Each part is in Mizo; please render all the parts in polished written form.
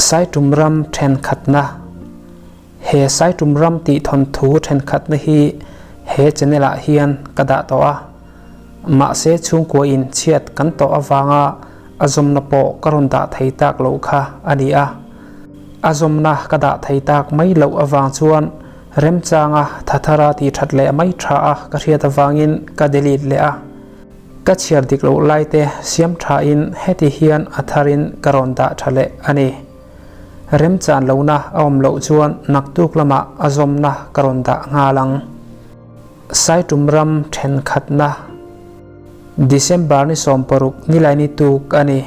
Saitum ram thenkhatna He Saitum ram tih thawnthu thenkhatna hi he channel ah hian ka dah tawh a, mahse chhungkua in chhiat kan tawh avanga a zawmna pawh ka rawn dah thei tak loh kha a ni a. A zawmna ka dah thei tak mai loh avang chuan remchanga thathara tih that leh mai tha a ka hriat avangin ka delete leh a. Ka chhiar dik loh lai te siam tha in heti hian a thar in ka rawn dah tha leh a ni. Remchan lohna a awm loh chuan naktuk lamah a zawmna ka rawn dah nghal ang. Saitum ram thenkhatna December ni 60 nilaini tuk a ni.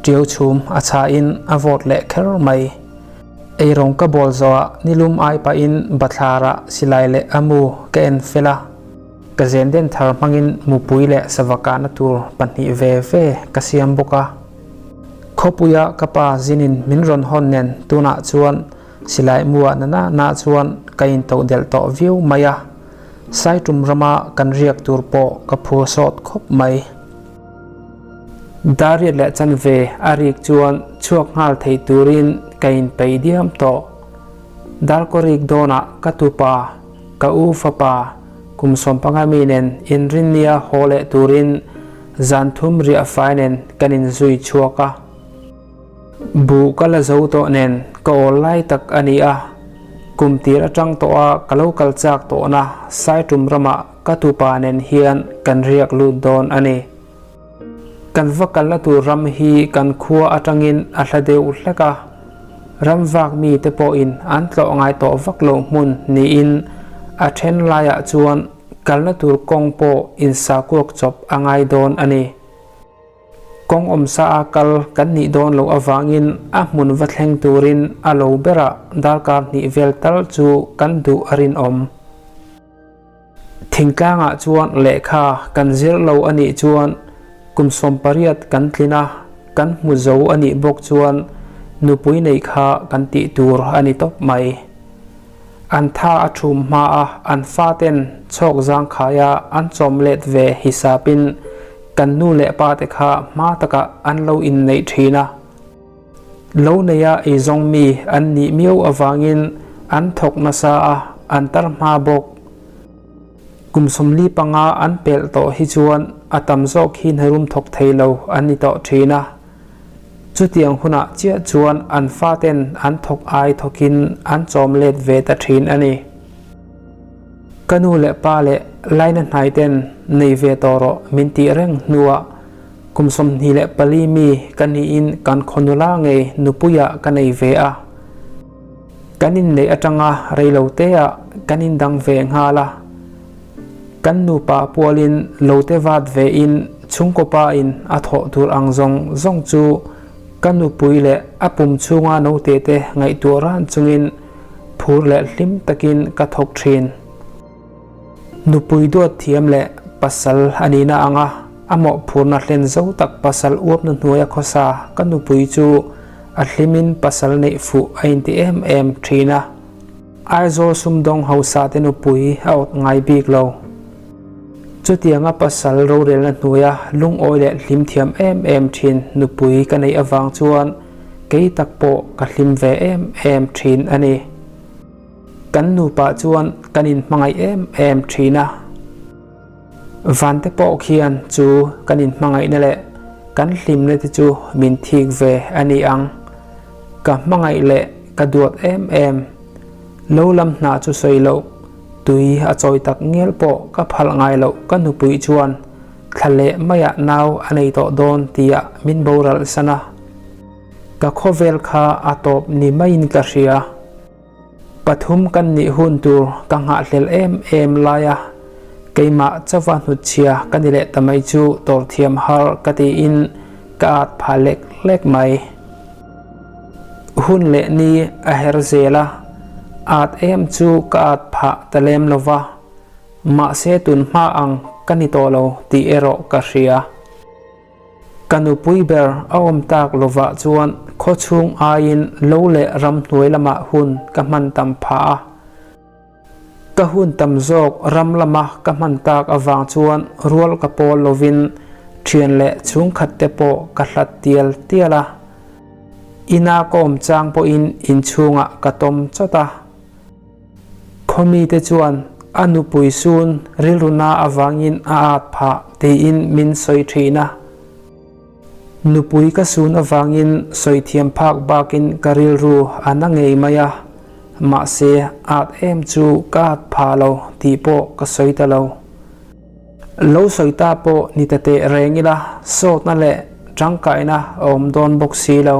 Ṭiau chhum a chhah in a vawt leh kher mai. Eirawng ka bawl zawhah nilum ai pahin bathlarah silai leh a mu ka en fel a. Ka zen den thar hmangin mupui leh sava kahna tur pahnih ve ve ka siam bawk a. Khawpuia ka pa zinin min rawn hawn nen tunah chuan silai muah na na na chuan ka intoh delh tawh viau mai a. Saitum rama kan riak tur pawh ka phu sawt khawp mai. Dariat leh chanve a rik chuan chhuak nghal thei turin ka inpeih diam tawh. Darkawrik dawnah ka tupa, ka u fapa, kum 15 mi nen inrinnia haw leh turin zan thum riah fai nen kan inzui chhuak a. Buh ka la zo tawh nen ka awl lai tak a ni a, kum tir atang tawha ka lo kal chak tawhna Saitum ramah ka tupa nen hian kan riak lut dawn a ni. Kan va kalna tur ram hi kan khua atangin a hla deuh hlek a, ram vak mite pawhin an tlawh ngai tawh vak lo hmun niin a then laiah chuan kalna tur kawng pawh insakuak chawp a ngai dawn a ni. Kawng awmsa a kal kan nih dawn loh avangin a hmun va thleng turin a lo berah darkar hnih vel tal chu kan duh a rinawm. Thingtlangah chuan lehkha kan zir lo a nih chuan kum 18 kan tlin a, kan hmu zo a nih bawk chuan nupui neih kha kan tih tur a ni tawp mai. An tha a thum hma a, an faten chhawk zangkhaia an chawm let ve hisapin kan nu leh pa te kha hma takah an lo inneih thin a. Lo neia eizawng mi an nih miau avangin an thawk nasa a, an tar hma bawk. Kum 45 an pelh tawh hi chuan a tam zawk hi hnarum thawk thei lo an ni tawh thin a. Chutiang hunah chiah chuan an faten an thawk ai thawkin an chawm let ve ta thin a ni. Ka nu leh pa leh laina hnaiten nei ve tawh rawh min tih reng hnuah Kum 24 mi ka niin kan khawnula ngei nupuiah ka nei ve a. Kan inneih atanga reiloteah kan indang ve nghal a. Kan nupa pualin lote vat vein chhungkaw pa in a thawh tur ang zawng zawng chu ka nupui leh a pum chhunga naute te ngaihtuah ran chungin phur leh hlim takin ka thawk thin. Nupui duat thiam leh pasal a nihna anga a mawhphurna hlen zo tak pasal uapna hnuaia khawsa ka nupui chu a hlimin pasal neih fuh a inti em em thin a. Aizawl sumdawng hausa te nupui a awt ngai bik lo. Chutianga pasal rorelna hnuaia lungawi leh hlim thiam em em thin nupui ka neih avang chuan kei tak pawh ka hlim ve em em thin a ni. Kan nupa chuan kan inhmangaih em em thin a. Vante pawh khian chu kan inhmangaihna leh kan hlimna te chu min thik ve a ni ang. Ka hmangaih leh ka duat em em. Lo lam hna chu sawi loh, tui a chawi tak ngial pawh ka phalh ngai loh ka nupui chuan thla leh maiah nau a nei tawh dawn tia min boral san a. Ka khawvel kha a tawp ni maiin ka hria. Pathum kan nih hun tur ka nghahhlel em em lai a, keimah chauva hnutchhia ka ni leh ta mai chu tawr thiam har ka tiin ka at phah lek lek mai. Hun leh ni a her zel a, at em chu ka at phah ta lem lo va, mahse tun hma ang ka ni tawh lo tih erawh ka hria. Ka nupui ber a awm tak lovah chuan khawchhung aiin lo leh ramhnuai lamah hun ka hman tam phah a. Ka hun tam zawk ram lama ka hman tak avang chuan rual ka pawl lovin thian leh chhungkhat te pawh ka hlat tial tial a. Ina ka awm chang pawhin inchhungah ka tawm chawt a. Khawmite chuan a nupui sun rilruna avangin a at phah tiin min sawi thin a. Nupui ka sun avangin sawi thiam phak bakin ka rilru a na ngei mai a, mahse at em chu ka at phah lo tih pawh ka sawi ta lo. Lo sawi ta pawh ni ta teh reng ila sawtna leh tangkaina a awm dawn bawk si lo.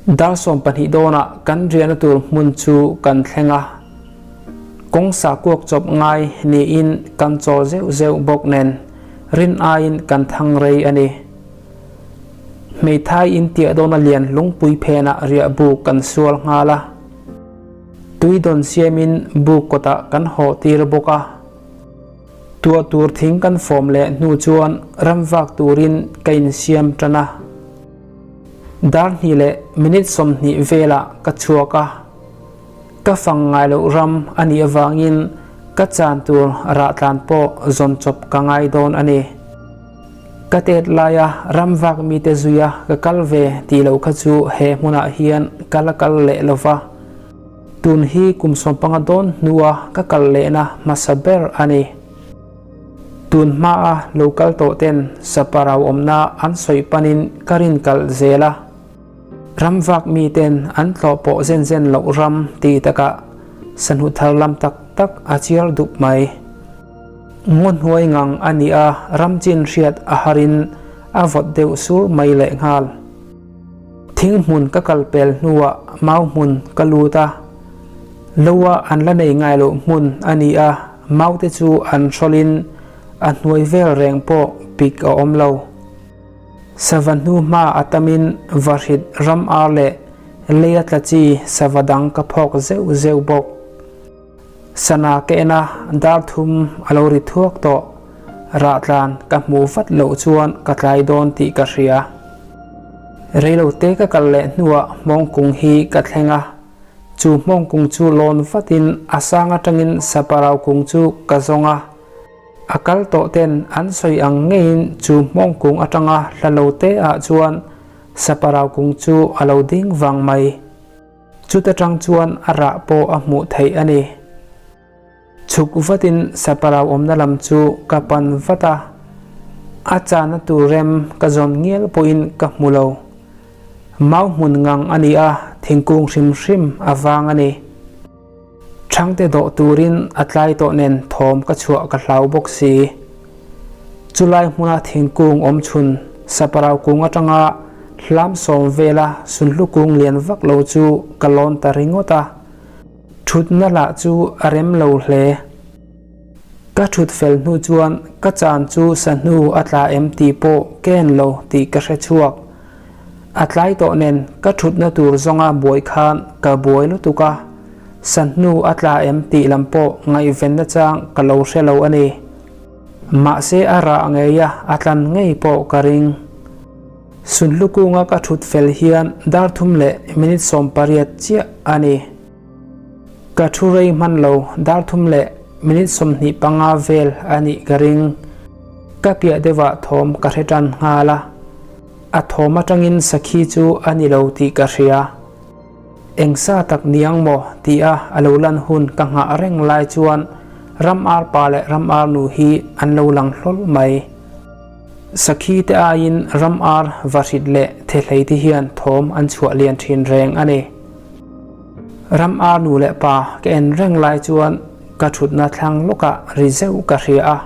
Dar 12 dawnah kan riahna tur hmun chu kan thleng a, kawng sa kuak chawp ngai niin kan chawl zeuh zeuh bawk nen rin aiin kan thang rei a ni. Hmeithai in tiah dawna lian lungpui phenah riah buk kan sual nghal a, tui dawn siamin buk kawtah kan hawh tir bawk a. Tuah tur thing kan fawm leh hnu chuan ram vak turin ka insiam tan a. Dar hnih leh minute 20 velah ka chhuak a, ka fang ngai loh ram a nih avangin ka chan tur rah tlan pawh zawn chawp ka ngai dawn a ni. Ka tet laia ram vak mite zuia ka kal ve tih loh kha chu he hmunah hian ka la kal leh lo va, tun hi kum 15 dawn hnua ka kal lehna hmasa ber a ni. Tun hmaa lo kal tawh ten Saparau awmna an sawi panin ka rin kalh zel a. Ram vak mi ten an tlawh pawh zen zen loh ram tih takah sahnu thar lam tak tak a chiar dup mai. Ngaw hnuai ngang a ni a, ram chin hriat a harin a vawt deuh sur mai lehnghal. Thing hmun ka kal pel hnuah mau hmun ka lut a, loa an la nei ngai loh hmun a ni a, mau te chu an hrawlin a hnuai vel reng pawh pik a awm lo. Sava hnu hma a tamin vahrit ram ar leh leia tla chi sava dang ka phawk zeuh zeuh bawk. Sana ka en a, dar thum a lo ri thuak tawh. Rah tlan ka hmuh vat loh chuan ka tlai dawn tih ka hria. Reilo te ka kal leh hnuah hmawngkung hi ka thleng a. Chu hmawngkung chu lawn vatin a sang atangin saparau kung chu ka zawng a. A kal tawh ten an sawi ang ngeiin chu hmawngkung atanga hla lo te ah chuan saparau kung chu a lo ding vang mai. Chuta tang chuan a rah pawh a hmuh theih a ni. Chhuk vatin saparau awmna lam chu ka pan vat a, a chahna tur rem ka zawn ngial pawhin ka hmu lo. Mau hmun ngang a ni a, thingkung hrim hrim a vang a ni. Thangte dawh turin a tlai tawh nen thawm ka chhuah ka hlau bawk si. Chulai hmuna thingkung awm chhun saparau kung atanga hlam sawm vela sunhlu kung lian vak lo chu ka lawn ta ringawt a. Thutna lah chu a rem lo hle. Ka thut fel hnu chuan ka chan chu sahnu a tla em tih pawh ka en lo tih ka hre chhuak. A tlai tawh nen ka thutna tur zawnga buai khan ka buai lutuk a, sahnu a tla em tih lam pawh ngaihvenna chang ka lo hre lo a ni. Mahse a rah ngei a, a tlan ngei pawh ka ring. Sunhlu kunga ka thut fel hian dar thum leh minute 18 chiah a ni. Ka thu rei hman lo, dar thum leh minute 25 vel a nih ka ring. Ka piah deuhah thawm ka hre tan nghal a, a thawm atangin sakhi chu a ni lo tih ka hria. Eng sa tak niang maw tia a lo lan hun ka nghah reng lai chuan ram ar pa leh ram ar nu hi an lo lang hlawl mai. Sakhi te aiin ram ar vahrit leh thehlei te hian thawm an chhuah lian thin reng a ni. Ram ar nu leh pa ka en reng lai chuan ka thutna thlang lawkah ri zeuh ka hria a.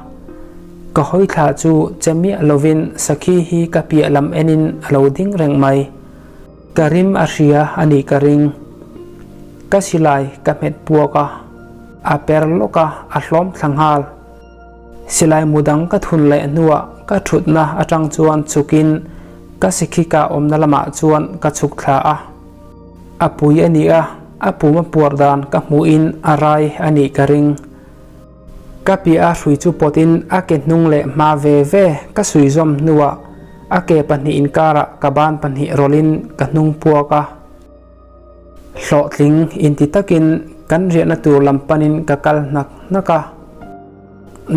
Ka hawi thla chu che miah lovin sakhi hi ka piah lam enin a lo ding reng mai. Ka rim a hria a nih ka ring. Ka silai ka hmet puak a, a per lawk a, a hlawm thla nghal. Silai mu dang ka thun leh hnuah ka thutna atang chuan chhukin ka sikhika awmna lamah chuan ka chhuk thla a. A pui a ni a, a pum a puar dan ka hmuhin a rai a nih ka ring. Ka piah a hrui chu pawtin a ke hnung leh hma ve ve ka sui zawm hnuah a ke pahnih inkarah ka ban pahnih rawlhin ka hnung puak a. Hlawhtling inti takin kan riahna tur lam panin ka kal hnak hnak a.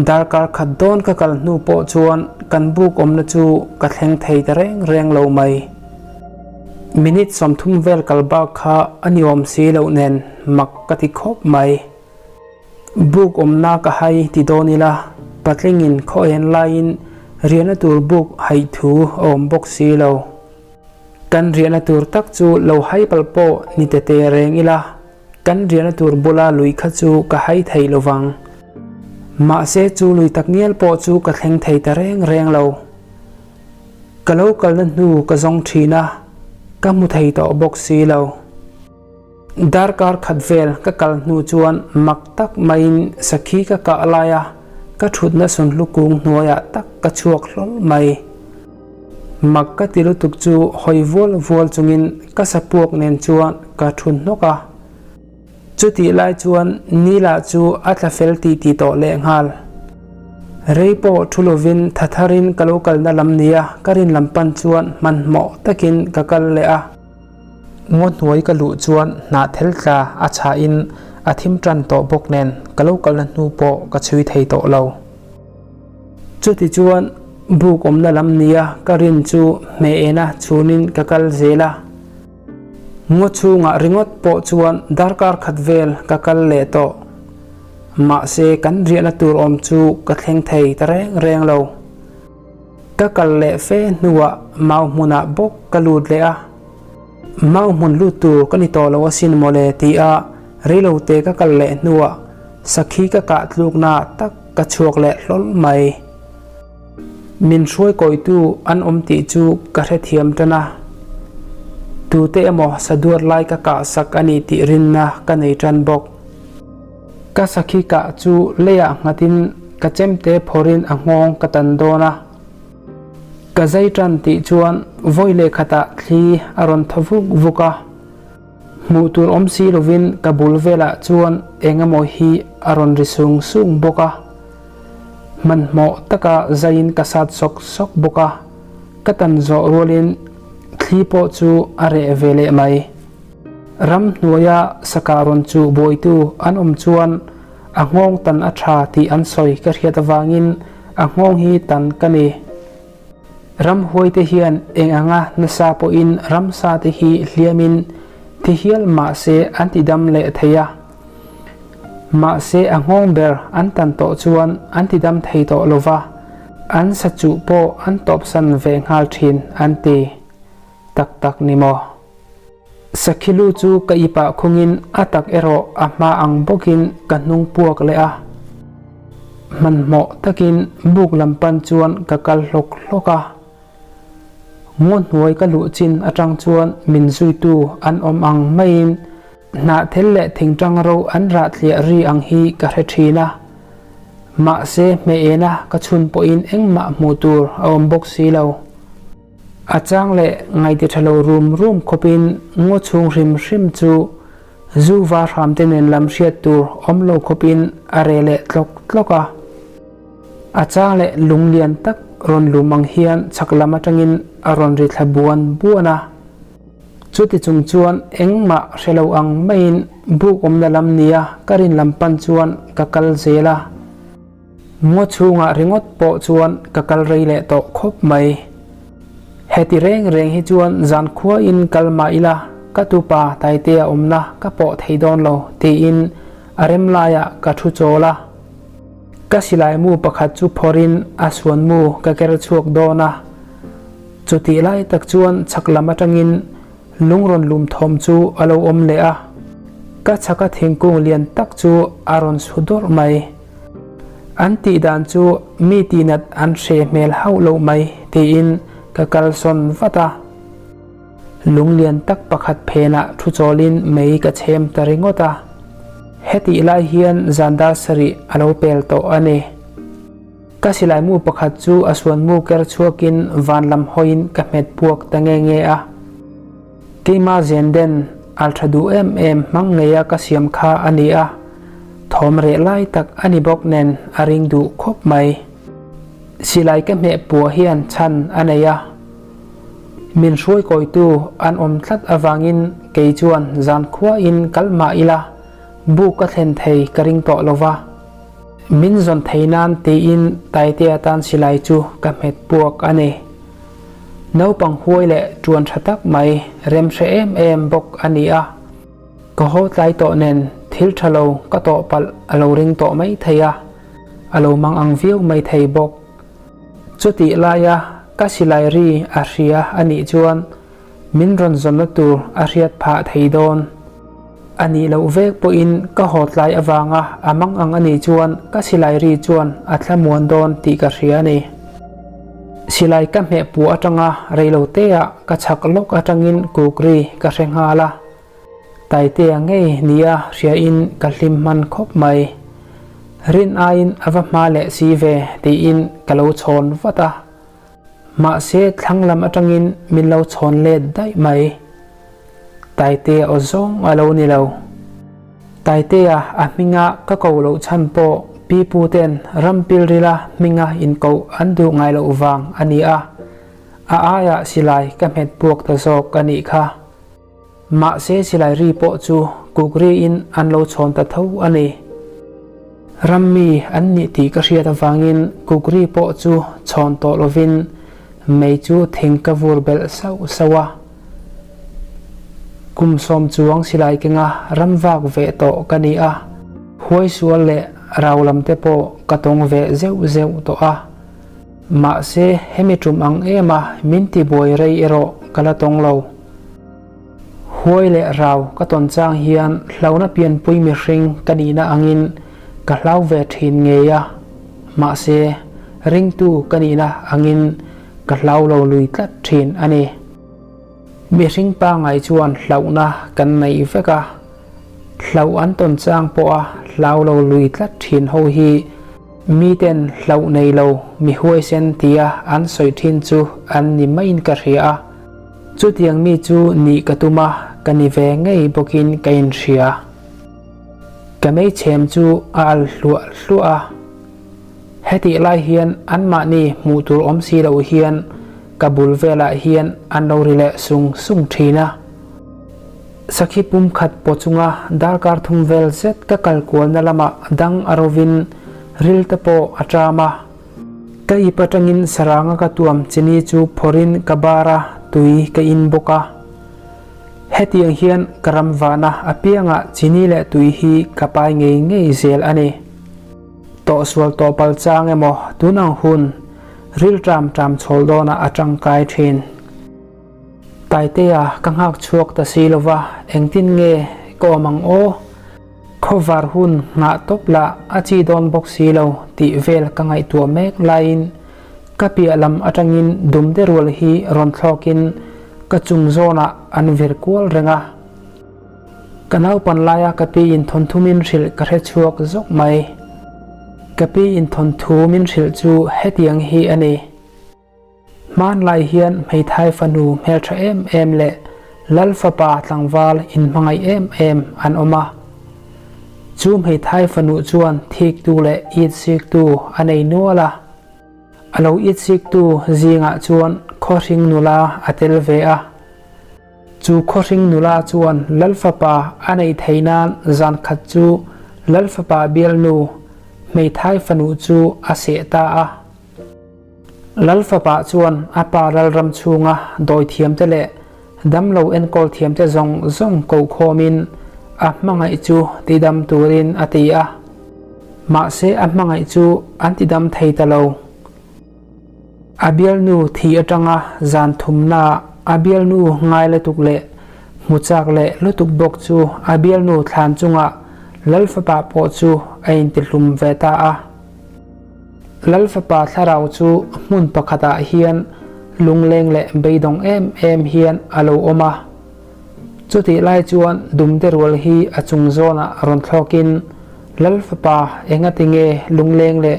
Darkar khat dawn ka kal hnu pawh chuan kan buk awmna chu ka thleng thei ta reng reng lo mai. Minute 30 vel kal bak kha a ni awm si loh nen mak ka ti khawp mai. Buk awmna ka hai ti dawn ila, patlingin khaw en laiin riahna tur buk haih thu a awm bawk si lo. Kan riahna tur tak chu lo hai palh pawh ni tete reng ila, kan riahna tur bula lui kha chu ka hai thei lo vang. Mahse chu lui tak ngial pawh chu ka thleng thei ta reng reng lo. Ka lo kalna hnu ka zawng thin a, ka hmu thei tawh bawk si lo. Darkar khat vel ka kal hnu chuan mak tak maiin sakhi ka kah lai a, ka thutna sunhlu kung hnuaiah tak ka chhuak hlawl mai. Mak ka ti lutuk chu hawi vual vual chungin ka sapuak nen chuan ka thu hnawk a. Chutih lai chuan Nila chu a tla fel ti ti tawh lehnghal. Rei pawh thu lovin tha tharin ka lo kalna lam nia ka rin lam pan chuan hmanhmawh takin ka kal leh a. Ngaw hnuai ka luh chuan hnahthel tla a chhahin a thim tan tawh bawk nen ka lo kalna hnu pawh ka chhui thei tawh lo. Chuti chuan buk awmna lam nia ka rin chu hmeh ena chhunin ka kal zel a. Ngaw chhungah ringawt pawh chuan darkar khat vel ka kal leh tawh. Mahse kan riahna tur awm chu ka thleng thei ta reng reng lo. Ka kal leh fe hnuah mau hmunah bawk ka lut leh a. Mau hmun lut tur ka ni tawh lo asin mawle ti a reilote ka kal leh hnuah sakhi ka kah tlukna tak ka chhuak leh hlawl mai. Min hruai kawitu an awm tih chu ka hrethiam tan a. Tute emaw saduat lai ka kah sak a ni tih rinna ka nei tan bawk. Ka sakhi kah chu leiah nghatin ka chemte phawrhin a nghawng ka tan dawn a. Ka zai tan tih chuan vawi leh khatah thli a rawn thaw vuk vuk a. Hmuh tur awm si lovin ka bul velah chuan eng emaw hi a rawn ri sung sung bawk a. Hmanhmawh taka zaiin ka sat sawk sawk bawk a. Ka tan zawh rualin thli pawh chu a reh ve leh mai. Ramhnuaia saka rawn chuh buaitu an awm chuan a nghawng tan a tha tih an sawi ka hriat avangin a nghawng hi tan ka ni. Ramhuaite hian eng anga nasa pawhin ramsa te hi hliamin thi hial mah se an ti dam leh thei a. Mahse a nghawng ber an tan tawh chuan an ti dam thei tawh lova, an sa chuh pawh an tawpsan ve nghal thin an ti. Tak tak ni maw? Sakhilu chu ka ipah khungin a tak erawh a hma ang bawkin ka hnung puak leh a. Hmanhmawh takin buk lam pan chuan ka kal hlawk hlawk a. Ngaw hnuai ka luh chin atang chuan min zuitu an awm ang maiin hnahthel leh thingtang ro an rah thliah ri ang hi ka hre thin a. Mahse hmeh ena ka chhun pawhin engmah hmuh tur a awm bawk si lo. A chang leh ngaihti tha lo rum rum khawpin ngaw chhung hrim hrim chu zu va hram te nen lam hriat tur awm lo khawpin a reh leh tlawk tlawk a. A chang leh lung lian tak rawn lum ang hian chhak lam atangin a rawn ri thla buan buan a. Chuti chung chuan engmah hre lo ang maiin buk awmna lam nia ka rin lam pan chuan ka kal zel a. Ngaw chhungah ringawt pawh chuan ka kal rei leh tawh khawp mai. Heti reng reng hi chuan zan khuain kal mah ila ka tupa Taitea awmna ka pawh thei dawn lo tiin a rem laiah ka thu chawl a. Ka silai mu pakhat chu phawrhin a suan mu ka ker chhuak dawn a. Chutih lai tak chuan chhak lam atangin Lung rawn lum thawm chu a lo awm leh a, ka chhaka thingkung lian tak chu a rawn su dawrh mai. An tih dan chu mi tihnat an hre hmel hauh loh mai tiin ka kalsawn vat a. Lung lian tak pakhat phenah thu chawlin mei ka chhem ta ringawt a. Hetih lai hian zan dar sarih a lo pel tawh a ni. Ka silai mu pakhat chu a suan mu ker chhuakin van lam hawiin ka hmet puak ta nge nge a. Keima Zenden al tha duh em em hmang ngeia ka siam kha a ni a, thawm reh lai tak a ni bawk nen a ring duh khawp mai. Silai ka hmeh puah hian chhan a nei a. Min hruai kawitu an awm tlat avangin kei chuan zan khuain kal mah ila buk ka thlen thei ka ring tawh lova. Min zawn thei nan tiin Taitea tan silai chu ka hmet puak a ni. Naupang huai leh ṭuan ṭha tak mai rem hre em em bawk a ni a. Ka haw tlai tawh nen thil ṭha lo ka tawh palh a lo ring tawh mai thei a, a lo mang ang viau mai thei bawk. Chutih laia ka silai ri a hria a nih chuan min rawn zawnna tur a hriat phah thei dawn. A nih loh vek pawhin ka haw tlai avanga a mang ang a nih chuan ka silai ri chuan a thlamuan dawn tih ka hria a ni. Silai ka hmeh puah atanga reiloteah ka chhak lawk atangin kuk ri ka hre nghal a. Taitea ngei nia hriain ka hlim hman khawp mai. Rin aiin a va hma leh si ve tiin ka lo chhawn vat a. Mahse thlang lam atangin min lo chhawn let daih mai. Taitea aw zawng a lo ni lo. Taitea a hminga ka ko loh chhan pawh pipu ten ram pilrila hminga inkoh an duh ngai loh vang a ni a. A aiah silai ka hmet puak ta zawk a nih kha. Mahse silai ri pawh chu kuk riin an lo chhawn ta tho a ni. Rammi an nih tih ka hriat avangin kuk ri pawh chu chhawn tawh lovin mei chu thing ka vur belh sauh sauh a. Kum sawm chuang silai kenga ram vak ve tawh ka ni a, huaisual leh rau lam te pawh ka tawng ve zeuh zeuh tawh a. Mahse hemi tum ang em a min tibuai rei erawh ka la tawng lo. Huai leh rau ka tawn chang hian hlauhna pianpui mihring ka nihna angin ka hlau ve thin ngei a, mahse ringtu ka nihna angin ka hlau lo lui tlat thin a ni. Mihring pangngai chuan hlauhna kan nei vek a, hlauh an tawn chang pawha hlau lo lui tlat thin ho hi miten hlauh nei lo mi huaisen tia an sawi thin chu an ni maiin ka hria a. Chutiang mi chu nih ka tum a, ka ni ve ngei bawkin ka inhria. Ka meichhem chu a al hluah hluah a. Hetih lai hian anmahni hmuh tur awm si loh hian ka bul velah hian an lo ri leh sung sung thin a. Sakhi pum khat paw chunga darkar thum vel zet ka kal kualna lamah dang a rovin ril te pawh a ṭam a. Ka ip atangin saranga ka tuam chini chu phawrhin ka bar a, tui ka in bawk a. Hetiang hian ka ram vahna apiangah chini leh tui hi ka pai ngei ngei zel a ni. Tawhsual tawhpal chang emaw tun ang hun rilṭam ṭam chhawl dawnah a tangkai ṭhin. Taitea ka nghak chhuak ta si lova engtin nge ka awm ang aw? Khawvar hun nghah tawp lah a chi dawn bawk si lo tih vel ka ngaihtuah mek laiin ka piah lam atangin dumde rual hi rawn thlawkin ka chung zawnah an vir kual reng a. Ka naupan laia ka pi in thawnthu min hrilh ka hre chhuak zawk mai. Ka pi in thawnthu min hrilh chu hetiang hi a ni. Hmanlai hian hmeithai fanu hmeltha em em leh lal fapa tlangval inhmangaih em em an awm a. Chu hmeithai fanu chuan thiktu leh itsiktu a nei nual a. A lo itsiktu zingah chuan khawhring nula a tel ve a. Chu khawhring nula chuan lal fapa a neih theih nan zan khat chu lal fapa bialnu hmeithai fanu chu a seh ta a. Lal fapa chuan a pa lalram chhunga dawi thiamte leh damlo enkawl thiamte zawng zawng koh khawmin a hmangaih chu tidam turin a ti a. Mahse a hmangaih chu an tidam thei ta lo. A bialnu thi atanga zan thumnaah a bialnu ngai lutuk leh hmu chak leh lutuk bawk chu a bialnu thlan chungah Lal fapa pawh chu a intihlum ve ta a. Lal fapa thlarau chu hmun pakhatah hian lungleng leh beidawng em em hian a lo awm a. Chutih lai chuan dumte rual hi a chung zawnah rawn thlawkin, Lal fapa engati nge lungleng leh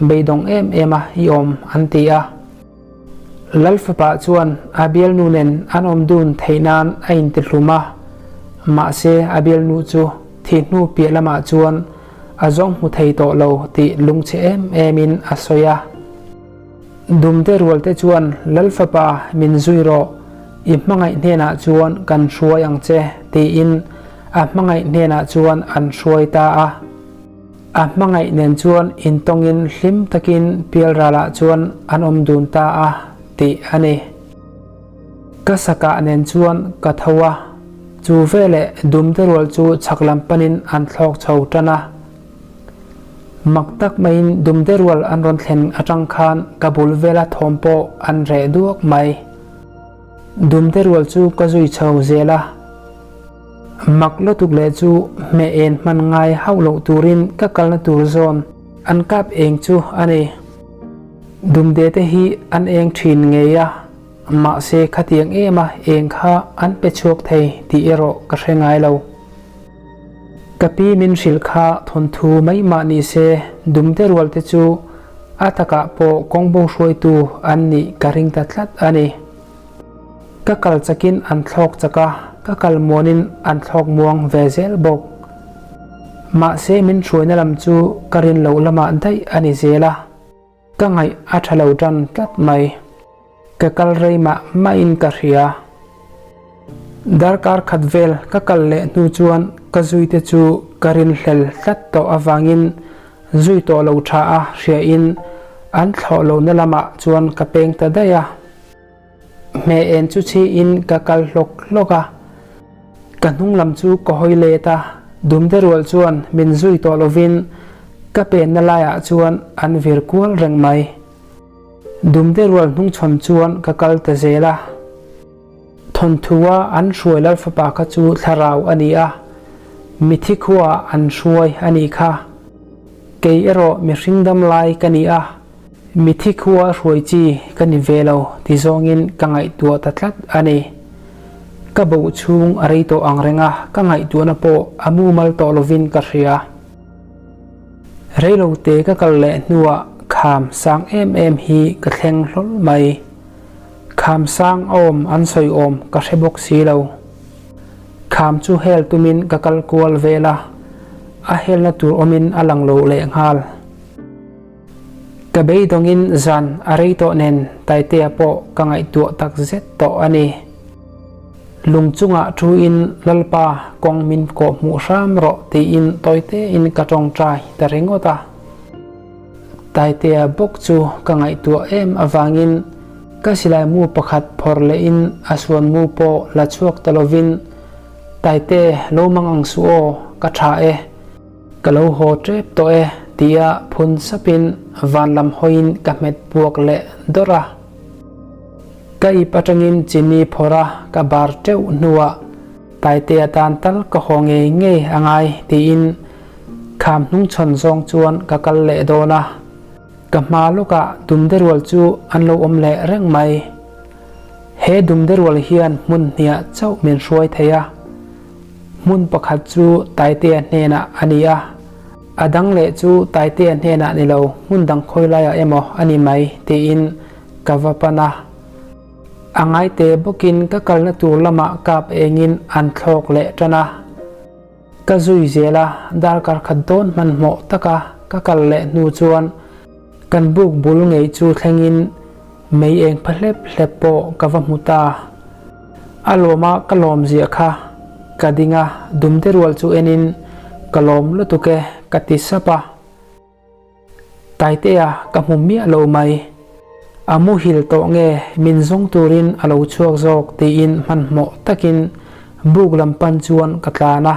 beidawng em em a i awm? an ti a. Lal fapa chuan a bialnu nen an awm dun theih nan a intihlum a, mahse a bialnu chu thih hnu piah lamah chuan a zawng hmu thei tawh lo tih lungchhe em emin a sawi a. Dumte rualte chuan Lal fapa min zui rawh, i hmangaih hnenah chuan kan hruai ang che tiin a hmangaih hnenah chuan an hruai ta a. A hmangaih nen chuan intawngin hlim takin pialralah chuan an awm dun ta a tih a ni. Ka sakah nen chuan ka tho a, chu veleh dumte rual chu chhak lam panin an thlawk chho tan a. Mak tak maiin dumte rual an rawn thlen atang khan ka bul vela thawm pawh an reh duak mai. Dumte rual chu ka zui chho zel a. Mak lutuk leh chu hmeh en hman ngai hauh loh turin ka kalna tur zawn an kap eng chu a ni. Dumde te hi an eng thin ngei a, mahse khatiang em a eng kha an pe chhuak thei tih erawh ka hre ngai lo. Ka pi min hrilh kha thawnthu mai mah ni se dumte rual te chu a takah pawh kawngbo hruaitu an nih ka ring ta tlat a ni. Ka kal chakin an thlawk chak a, ka kal muanin an thlawk muang ve zel bawk. Mahse min hruaina lam chu ka rin loh lamah daih a ni zel a, ka ngaih a tha lo tan tlat mai. Ka kal rei mah mahin ka hria. Darkar khat vel ka kal leh hnu chuan ka zuite chu ka rinhlel tlat tawh avangin zui tawh lo tha a hriain an thlawh lohna lamah chuan ka peng ta daih a. Hmeh en chu chhiin ka kal hlawk hlawk a, ka hnung lam chu ka hawi let a, dumte rual chuan min zui tawh lovin ka penna laiah chuan an vir kual reng mai. Dumte rual hnungchhawn chuan ka kal ta zel a. Thawnthua an hruai lal fapa kha chu thlarau a ni a, mithi khuaah an hruai a nih kha. Kei erawh mihring dam lai ka ni a. Mithi khua hruai chi ka ni ve lo ti zawngin ka ngaihtuah ta tlat a ni. Ka boh chhung a rei tawh ang reng a, ka ngaihtuahna pawh a mumal tawh lovin ka hria. Reilote ka kal leh hnuah kham sang em em hi ka thleng hlawl mai. Kham sang a awm an sawi awm ka hre bawk si lo. Kham chu hel tumin ka kal kual vel a, a helna tur awmin a lang lo lehnghal. Ka beidawngin zan a rei tawh nen Taitea pawh ka ngaihtuah tak zet tawh a ni. Lung chungah thuin Lalpa kawng min kawh hmuh hram rawh tiin tawitein ka tawngtai ta ringawt a. Taitea bawk chu ka ngaihtuah em avangin ka silai mu pakhat phawrh lehin a suan mu pawh la chhuak ta lovin Taite lo mang ang suh aw, ka tha e. Ka lo haw tep tawh e tia phun sapin van lam hawiin ka hmet puak leh dawrh a. Ka ip atangin chini phawrh a ka bar teuh hnuah Taitea tan tal ka haw ngei ngei a ngai tiin kham hnungchhawn zawng chuan ka kal leh dawn a. Ka hma lawkah dumde rual chu an lo awm leh reng mai. He dumde rual hian hmun hniah chauh min hruai thei a. Hmun pakhat chu Taitea hnenah a ni a, a dang leh chu Taitea hnenah ni lo hmun dang khawi laiah emaw a ni mai tiin ka va pan a. A ngaite bawkin ka kalna tur lamah kap engin an thlawk leh tan a. Ka zui zel a, darkar khat dawn hmanhmawh taka ka kal leh hnu chuan Kan buk bul ngei chu thlengin mei eng pha hlep hlep pawh ka va hmu ta. A lawma ka lawm ziah kha ka ding a, dumte rual chu enin ka lawm lutuk e ka ti sap a. Taitea ka hmu miah lo mai. A muhil tawh nge min zawng turin a lo chhuak zawk tiin hmanhmawh takin buk lam pan chuan ka tlan a.